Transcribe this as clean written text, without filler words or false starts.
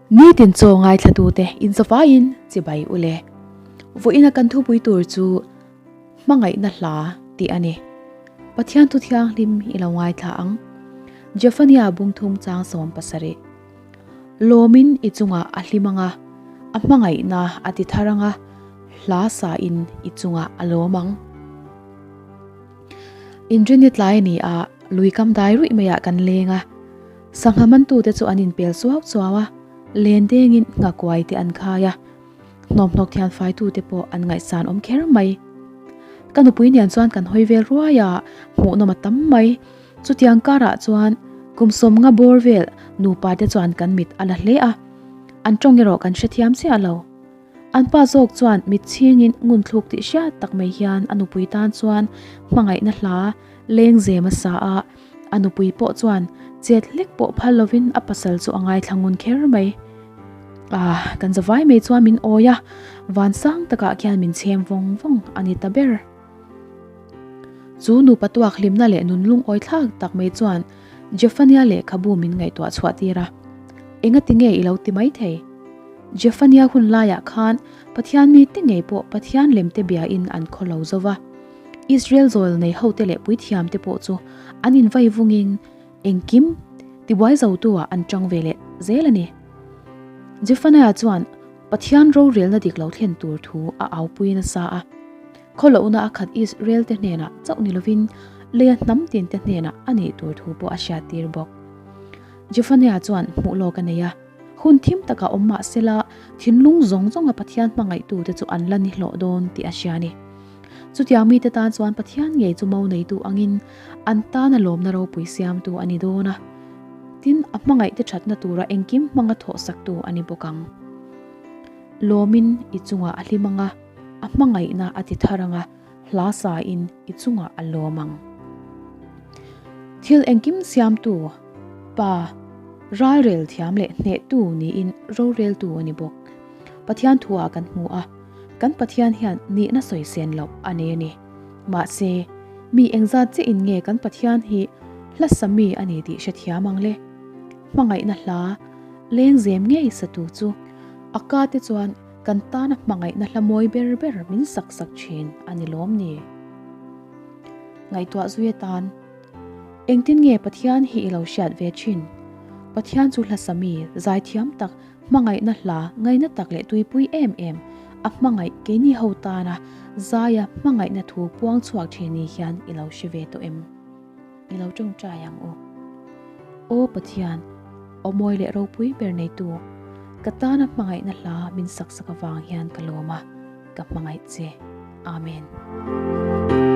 Nitin chaw ngaithlatute inzavaiin chibai u le. Vawiina kan thupui tur chu Hmangaihna hla tih a ni. Pathian thu thianghlim i lo ngaithla ang. Jefania bungthum chang 70. Lawmin i chungah a hlim ang a, a hmangaihna a ti thar ang a, hla sain i chungah a lawm ang. Inrinni tlai a ni a, lui kam dai ruih maiah kan leng a. Sangha mantute chu an inpel suau suau a, len dengin nghakuai te an khai a. Hnawmhnawk thian faitute pawh an ngaihsan awm kher mai. Ka nupui nen chuan kan hawi vel ruai a, hmuhnawm a tam mai. Chutiang karah chuan kum 50 bawr vel nupa te chuan kan mit a la hle a, an tawng erawh kan hrethiam chiah lo. An pa zawk chuan mit chhingin ngun thluk tih hriat tak mai hian a nupui tan chuan hmangaihna hla leng zem a sa a, a nupui pawh chuan chet hlek pawh phal lovin a pasal chu a ngaithla ngun kher mai. Ah, kan zavai mai chuan min awi a, van sang takah khian min chhem vawng vawng a ni ta ber. Chu nupa tuak hlimna leh nun lungawi thlak tak mai chuan Jefania lehkhabu min ngaihtuah chhuah tir a. Engati nge i lo ti mai thei? Jefania hun laiah khan Pathian mite ngei pawh Pathian lemte biain an khaw lo zo va. Israel zawl nei hote leh puithiamte pawh chu an invai vungin engkim tibuai zotu-ah an ṭang ve leh zel a ni. Jefania chuan Pathian rorelna dik lo thlen tur thu a aupui nasa a. Khawlohna a khat Israel-te hnenah chauh ni lovin leia hnam tinte hnenah a nih tur thu pawh a hriattir bawk. Jefania chuan hmuh lawk a nei a, hun thim takah awm mah sela thinlung zawng zawnga Pathian hmangaihtute chu an la ni hlawh dawn tih a hria a ni. Chutiang mite tan chuan Pathian ngei chu mo neitu angin an tana lawmna ropui siamtu a ni dawn a, tin a hmangaihte thatna tura engkim hmanga thawhsaktu a ni bawk ang. Lawmin i chungah a hlim ang a. A hmangaihna a ti thar ang a, hla sain i chungah a lawm ang. Thil engkim siamtu, Pa, ralrel thiam leh hnehtu niin roreltu a ni bawk. Pathian thuah kan hmu a, kan Pathian hian nihna sawi sen loh a nei a ni. Mahse, mi engzat chiahin nge kan Pathian hi hla sa mi a ni tih hrethiam ang le? Hmangaihna hla lengzem ngei satu chu a ka te chuan Kan tana hmangaihna hla mawi ber ber min sak sak thin a ni lawm ni? Ngaihtuah zui atan, Engtin nge Pathian hi i lo hriat ve thin? Pathian chu hla sami, zaithiam tak, hmangaihna hla ngaina tak leh tuipui em em, a hmangaih keini ho tana zaia hmangaihna thu puang chhuak thin ni hian i lo hre ve tawh em? I lo tawngtai ang u. Aw Pathian, aw mawi leh ropui ber neitu, ka tana hmangaihna hla min sak sak avang hian ka lawm a, ka hmangaih che. Amen.